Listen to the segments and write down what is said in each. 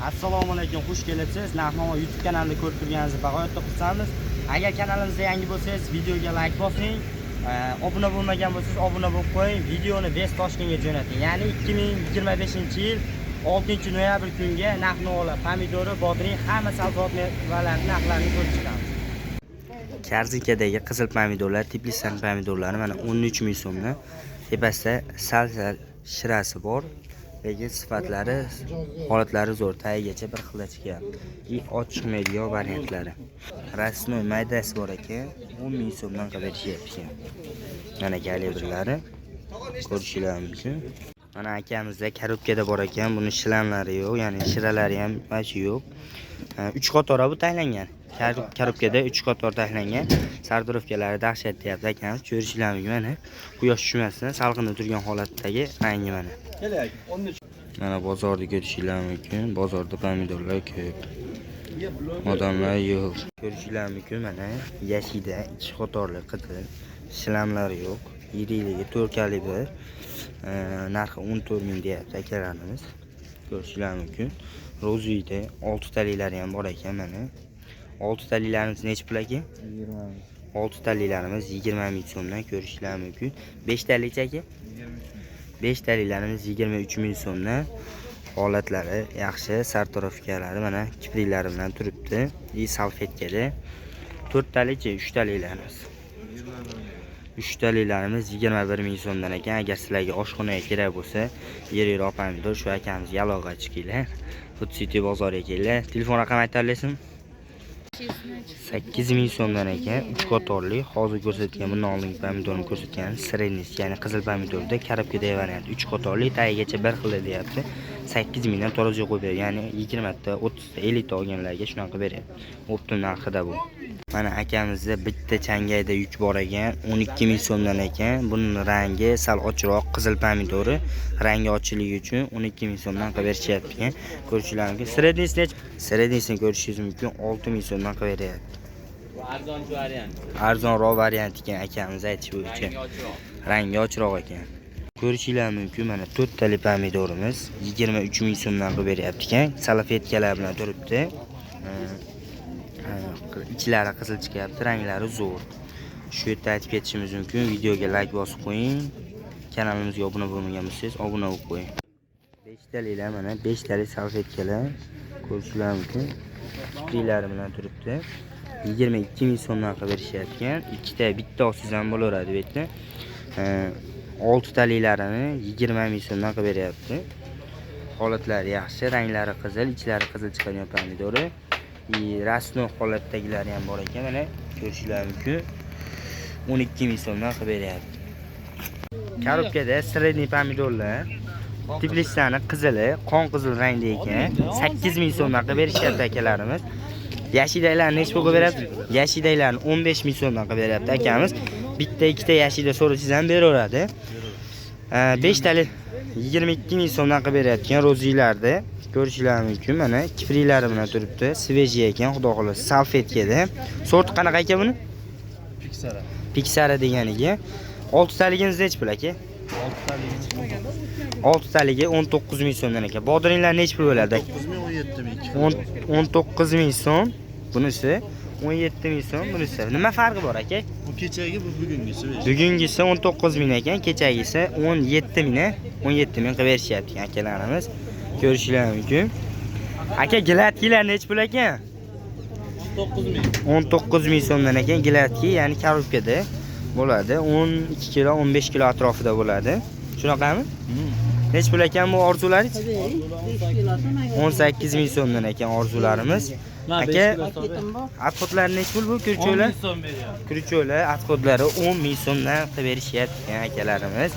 Assalomu alaykum, xush kelibsiz. Narx-navo YouTube kanalini ko'rib turganingizni bag'oyatda xursandmiz. Agar kanalimizda yangi bo'lsangiz, videoga like bosing. Obuna bo'lmagan bo'lsangiz, obuna bo'lib qo'ying. Videoni Vest Toshkentga jo'nating. Ya'ni 2025-yil 6-noyabr kunga narx-navolar, pomidori, bodring, hamma sabzavot mevalarning narxlarini ko'rib chiqamiz. Korzinkadagi qizil pomidorlar, теплица ni pomidorlari mana 13 ming so'mdan. Tepasida sal-sal shirasi bor, lekin sifatlari, holatlari zo'r, tagigacha bir xilda chiqyapti. И ochiqmaydigan variantlari. Ручной maydasi bor ekan, 10 ming so'mdan qilib berishyapti ekan. Mana kalibrlari ko'rishinglar mumkin. Mana akamizda коробка da bor ekan, buni shilamlari yo'q, ya'ni shiralari ham вообще yo'q. 3 qatora bu taylangan. Коробка da 3 qator tashlangan. Сортировка lari dahshat deyapti akamiz. Ko'rishinglar mumkin mana. Quyosh tushmasdan salqinda turgan holatdagi rangi mana. Mana bozorda ko'rishinglar mumkin. Bozorda pomidorlar ko'p. Odamlar yo'q. Ko'rishinglar mumkin mana yashida 2 qatorli qizil, shilamlari yo'q. Yirikligi 4 kalibr. Narxi 14 ming deyapti akalarimiz. Ko'rishinglar mumkin. Розовый da 6 taliklari ham bor ekan mana. 6 talilarimiz nechi pul aka? 20 ming. 6 talilarimiz 20 ming so'mdan ko'rishinglar mumkin. 5 talicha aka? 5 talilarimiz 23 ming so'mdan. Holatlari yaxshi, сортировка lari mana kipriklari bilan turibdi. И salfetkada. 4 talicha, 3 talilarimiz. 3 talilarimiz 21 ming so'mdan ekan. Agar sizlarga oshxonaga kerak bo'lsa, yirik pomidor shu akamizga aloqa chiqinglar. Food City bozoriga kelinglar. Telefon raqami ayta olasizmi? 8 ming so'mdan ekan, 3 qatorli. Hozir ko'rsatgan, bundan oldingi pomidorni ko'rsatgan средний, ya'ni qizil pomidorda коробка dagi variant 3 qatorli, tagigacha bir xil deyapti. 8 mingdan taroziga qo'yib beradi. Ya'ni 20 ta, 30 ta, 50 ta olganlarga shunaqa qilib beryapti. Оптом narxida bu. Mana akamizda bitta changayda yuk bor ekan, 12 ming so'mdan ekan. Buning rangi sal ochiqroq, qizil pomidori. Rangi ochiqligi uchun 12 ming so'mdan qilib berishyapti ekan. Ko'rishingiz mumkin. Средний si nechi? Средний sini ko'rishingiz mumkin, 6 ming so'mdan qilib beryapti. Bu arzonchi variant. Arzonroq variant ekan akamiz aytish bo'yicha. Rangi ochiqroq. Rangi ochiqroq ekan. Ko'rishinglar mumkin, mana to'rttali pomidorimiz 23 ming so'mdan qilib beryapti ekan. Salfetkalar bilan turibdi. Ichlari qizil chiqyapti, ranglari zo'r. Shu yerda aytib ketishimiz mumkin. Videoga like bosib qo'ying. Kanalimizga obuna bo'lmagan bo'lsangiz, obuna bo'lib qo'ying. Beshtalilar mana beshtali salfetkalar ko'rishinglar mumkin. Kipriklari bilan turibdi. 22 ming so'mdan qilib berishyapti ekan. Ikkita, bitta olsangiz ham bo'laveradi bu yerda. Oltitaliklarini 20 ming so'mdan qilib beryapti. Holatlari yaxshi, ranglari qizil, ichlari qizil chiqadigan pomidori. И ручной holatdagilari ham bor ekan, mana ko'rishinglar mumkin. 12 ming so'mdan qilib beryapti. Коробка da средний pomidorlar теплица ni qizili, qon qizil rangda ekan. 8 ming so'mdan qilib berishyapti akalarimiz. Yashidagilarni nechi pulga beryapti? Yashidagilarni 15 ming so'mdan qilib beryapti akamiz. Bitta, ikkita yashida so'rasangiz ham beraveradi. 5 tali 22 ming so'mdan qilib berayotgan розовый larda ko'rishinglar mumkin. Mana kipriklari bilan turibdi. Свежий ekan, xudo xohlasa, salfetkada. Sort qanaqa aka buni? Piksara. Piksara deganiga. 6 taligimiz nechi pul aka? 6 taligi 19 ming so'mdan ekan. Bodringlar nechi pul bo'ladi? 9 ming, 17 ming. 19 ming so'm bunisi, 17 ming so'm bunisi. Nima farqi bor aka? Bu kechagi, bu bugungisi. Bugungisi 19 ming ekan, kechagisi 17 ming, 17 ming qilib berishyapti akalarimiz. Ko'rishinglar mumkin. Aka, гладкий lar nechi pul ekan? 9 ming. 19 ming so'mdan ekan гладкий, ya'ni коробка da bo'ladi. 12 kilo, 15 kilo atrofida bo'ladi. Shunaqami? Nechi pul ekan bu orzularingiz? 18 ming so'mdan ekan orzularimiz. Aka, отход lari nechi pul bu kurcho'lar? 10 ming so'm beryapti. Kurcho'lar отход lari 10 ming so'mdan qilib berishyapti ekan akalarimiz.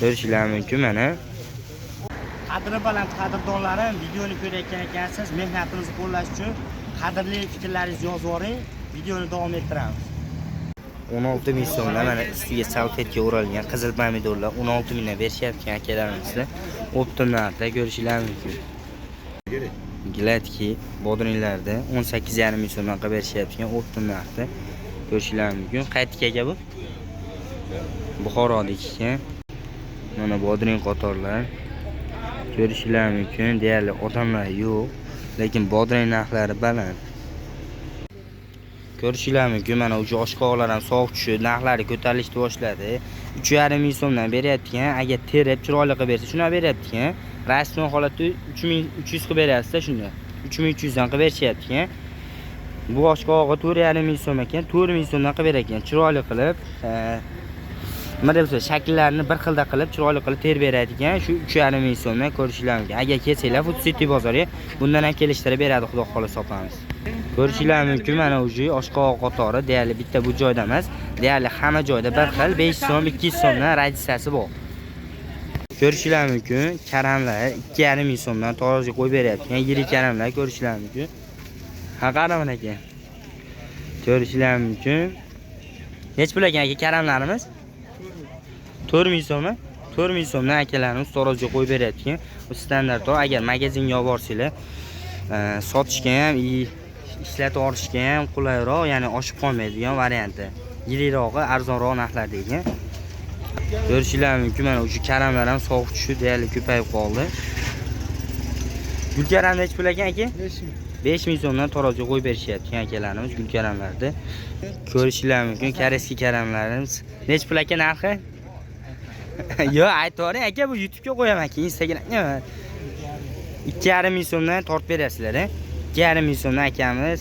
Ko'rishinglar mumkin mana. Qadri baland qadrdonlarim, videoni ko'rayotgan ekansiz, mehnatimizni qo'llash uchun qadrli fikrlaringizni yozib yuboring. Videoni davom ettiramiz. 16 ming so'mdan mana ustiga salfetka o'ralgan qizil pomidorlar 16 mingdan berishyapti akalarimizda. Оптом narxda ko'rishinglar mumkin. Гладкий bodringlarda 18,5 ming so'mdan qilib berishyapti оптом narxda. Ko'rishinglar mumkin. Qayerga aka bu? Buxorodagi ekan. Mana bodring qatorlar. Ko'rishinglar mumkin. Deyarli odamlar yo'q. Lekin bodring narxlari baland. Ko'rishinglar mumkin, mana o'sha oshqovoqlar ham sovuq tushib, narxlari ko'tarilishni boshladi. 3,5 ming so'mdan beryapti ekan. Agar terib chiroyli qilib bersa, shundan beryapti ekan. Rasmiy holatda 3300 qilib beryapti shunda. 3300 dan qilib berishyapti ekan. Bu oshqovog'i 4,5 ming so'm ekan, 4 ming so'mdan qilib berar ekan. Chiroyli qilib, nima deb so'z, shakllarini bir xilda qilib, chiroyli qilib terib beradi ekan. Shu 3,5 ming so'mdan ko'rishinglar mumkin. Agar kelsanglar Food City bozoriga, bundan ham kelishtirib beradi, xudo xohlasa opamiz. Ko'rishinglar mumkin, mana o'sha oshqovoq qatori deyarli bitta bu joyda emas, deyarli hamma joyda bir xil 5 so'm, 2 so'mdan radisasi bor. Ko'rishinglar mumkin, karamlar 2,5 ming so'mdan taroziga qo'yib beryapti. Ya'ni yirik karamlar ko'rishinglar mumkin. Ha, qaraman aka. Ko'rishinglar mumkin. Nech pul ekan aka karamlarimiz? 4 ming so'mmi? 4 ming so'mdan akalarimiz taroziga qo'yib beryapti ekan. Bu standart, agar magazinga olib borsanglar, sotishga ham, ishlatib olishga ham qulayroq, ya'ni oshib qolmaydigan varianti. Yirikrog'i arzonroq narxlarda ekan. Ko'rishinglar mumkin, mana o'sha karamlar ham sovuq tushib, deyarli ko'payib qoldi. Gulkaram necha pul ekan aka? 5 ming. 5 ming so'mdan taroziga qo'yib berishyapti akalarimiz gulkaramlarni. Ko'rishinglar mumkin, koreysskiy karamlarimiz. Necha pul aka narxi? Yo'q, aytib yuboring aka, bu YouTube'ga qo'yaman aka, Instagramga. 2,5 ming so'mdan tortib berasizlar, a? 2,5 ming so'mdan akamiz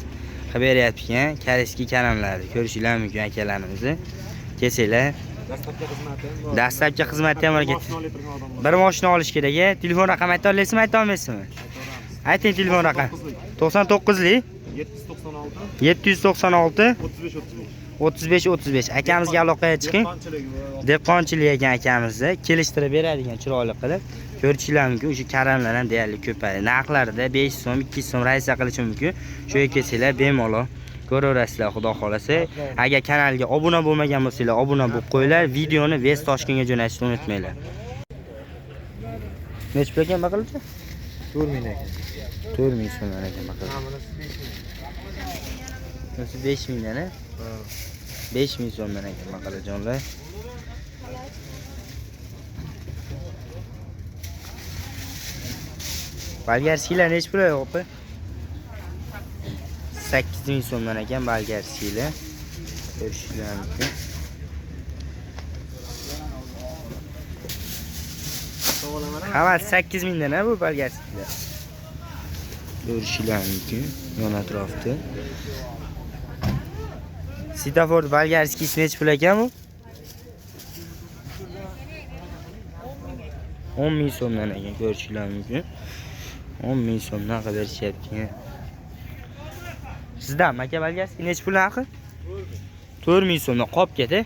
qilib beryapti ekan koreysskiy karamlarni. Ko'rishinglar mumkin akalarimizni. Kelsanglar. Dastlabki xizmati ham bor. Dastlabki xizmati ham bor ekan. Mashina olib turgan odamlar. Bir mashina olish kerak, a? Telefon raqami ayta olasizmi, ayta olmaysizmi? Ayting telefon raqami. 99lik 796 796 35 35. 35 35. Akamizga aloqaga chiqing. Dehqonchilik ekan akamizni, kelishtirib beradigan chiroyli qilib. Ko'rishinglar mumkin, o'sha karamlar ham deyarli ko'paydi. Narxlarida 5 so'm, 2 so'm raisa qilishi mumkin. Shu yerga kelsanglar bemalol ko'raverasizlar, xudo xolasa. Agar kanalga obuna bo'lmagan bo'lsanglar, obuna bo'lib qo'yinglar. Videoni Vest Toshkentga jo'natishni unutmanglar. Necha pul ekan baqilcha? 4 ming ekan. 4 ming so'mdan ekan baqilcha. Bunisi 5 ming. Bunisi 5 mingdan, a? 5 ming so'mdan ekan baqalajonlar. Bolgarskiylar necha pul opa? 8 ming so'mdan ekan bolgarskiylar. Ko'rishinglar mumkin. Hammasi 8 mingdan ha bu bolgarskiylar. Ko'rishinglar mumkin yon atrofda. Svetofor bolgarskiysi necha pul ekan bu? 10 ming so'mdan ekan, ko'rishinglar mumkin. 10 ming so'mdan qilib berishyapti. Sizdan aka bolgarskiy necha pul narxi? 4 ming so'mdan qopga-da.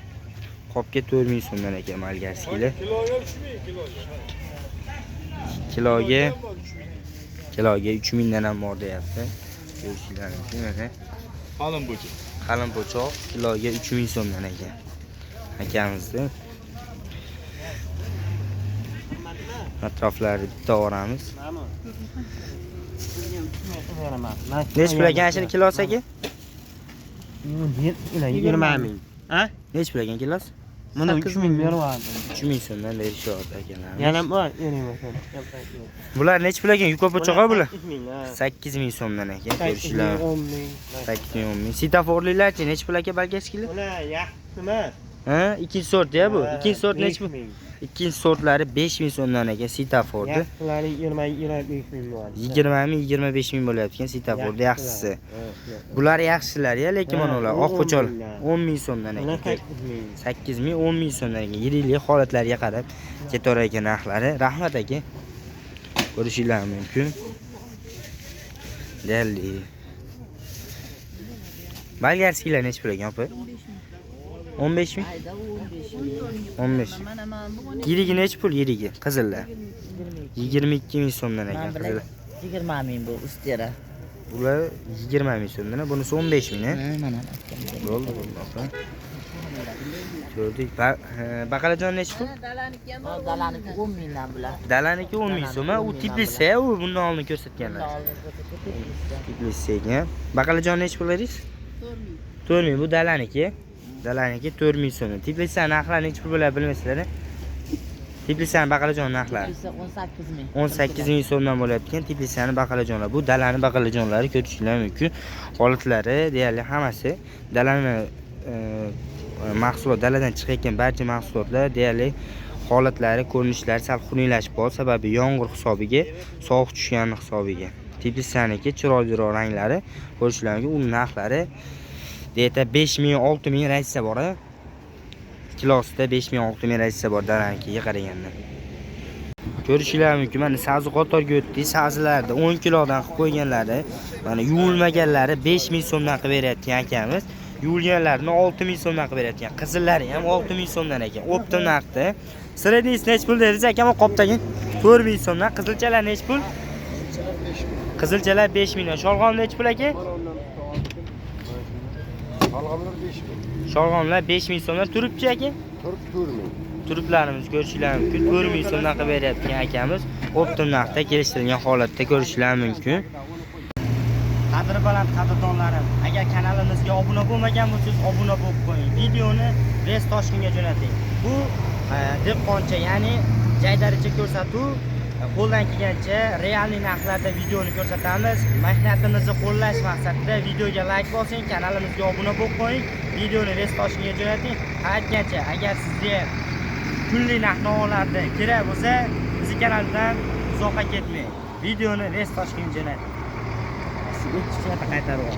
Qopga 4 ming so'mdan ekan bolgarskiylar. Kiloga 3 ming, kiloga. Kiloga 3 mingdan ham bor deyapti. Ko'rishinglar mumkin mana. Qalin bo'choq. Qalin po'choq kiloga 3 ming so'mdan ekan. Akamizni atroflari bitta oramiz. Necha pul ekan shuni kilosi aka? 20 ming. Ha? Necha pul ekan kilosi? Buni 3 ming beryapti. 3 ming so'mdan berishyapti akalarimiz. Yana bor, bermayman. Bular necha pul ekan? Yuka po'choq bular? 8 ming, ha. 8 ming so'mdan ekan, 8 ko'rishinglar. ming, 10 ming. 8 ming, 10 ming. Svetoforliklarchi necha pul aka bolgarskiylar? Bular yaxshisi emas. Ha, ikkinchi sort ya bu. Ikkinchi sort necha pul? 5 ming. Ikkinchi sortlari 5 ming so'mdan ekan svetoforni. Yaxshilari 20 25 ming bo'ladi. 20 ming, 25 ming bo'lyapti ekan svetoforni yaxshisi. Bular yaxshilar ya, lekin mana ular Ha, oq po'choq 10 mingdan. 10 ming so'mdan Bular ekan. 8 ming. 8 ming, 10 ming so'mdan ekan. Yillik holatlariga qarab ketaverar ekan narxlari. Rahmat aka. Ko'rishinglar mumkin. Deyarli. Bolgarskiylar necha pul ekan opa? 15 ming? 15. Yirigi necha pul yirigi? Qizillar. 22 ming so'mdan ekan qizillar. 20 ming bu ustera. Bular 20 ming so'mdan, bunisi 15 ming, a? Mana. Bo'ldi, bo'ldi opa. Ko'rdik. Baqalajon necha pul? Dalaniki 10 mingdan bular. Dalaniki 10 ming so'm, u Tbilisi, u bundan oldin ko'rsatganlar. Tbilisi ekan. Baqalajon necha pul dedingiz? 4 ming. Bu dalaniki. Dalaniki 4 ming so'm. Tbilisi narxlari necha pul bo'ladi bilmaysizlar, a? Teplitsani baqlajon narxlari. Esa 18 ming. 18 ming so'mdan bo'layotgan teplitsani baqlajonlar. Bu dalani baqlajonlari ko'rishinglar mumkin. Holatlari deyarli hammasi dalani mahsulot, daladan chiqayotgan barcha mahsulotlar deyarli holatlari, ko'rinishlari sal xunuklanib qoldi, sababi yomg'ir hisobiga, sovuq tushgani hisobiga. Teplitsaniki chiroyliroq ranglari ko'rishinglar mumkin. Uni narxlari deyta 5 ming, 6 ming разница bor. A? Kilosida 5 ming, 6 ming разница bor dalanikiga qaraganda. Ko'rishinglar mumkin. Mana sabzi qatorga o'tdik. Sabzilarni 10 kilodan qilib qo'yganlari, mana yuvilmaganlari 5000 so'mdan qilib berayotgan akamiz. Yuvilganlarini 6000 so'mdan qilib berayotgan. Qizillari ham 6000 so'mdan ekan. Оптом narxda. Средний si nechi pul dedingiz akam qopdagi? 4000 so'mdan. Qizilchalar nechi pul? Qizilchalar 5000 dan. Sholg'om nechi pul aka? Sholg'omlar 5000. Sholg'omlar 5000 so'mdan. Turibchi aka? Turib 4000. Turiblarimiz ko'rishinglar mumkin. 4000 so'mdan qilib berayotgan akamiz оптом narxda kelishtirilgan holatda ko'rishinglar mumkin. Qadri baland qadrdonlarim, agar kanalimizga obuna bo'lmagan bo'lsangiz, obuna bo'lib qo'ying. Videoni Rez Toshkentga jo'nating. Bu dehqoncha, ya'ni jaydaricha ko'rsatuv, qo'ldan kelgancha реальный narxlarda videoni ko'rsatamiz. Mehnatimizni qo'llash maqsadida videoga like bosing, kanalimizga obuna bo'lib qo'ying, videoni Rez Toshkentga jo'nating. Aytgancha, agar sizga kunlik narx-navolarda kerak bo'lsa, bizni kanaldan uzoqqa ketmang. Videoni Rez Toshkentga jo'nating. Ikki marta qaytarib ol.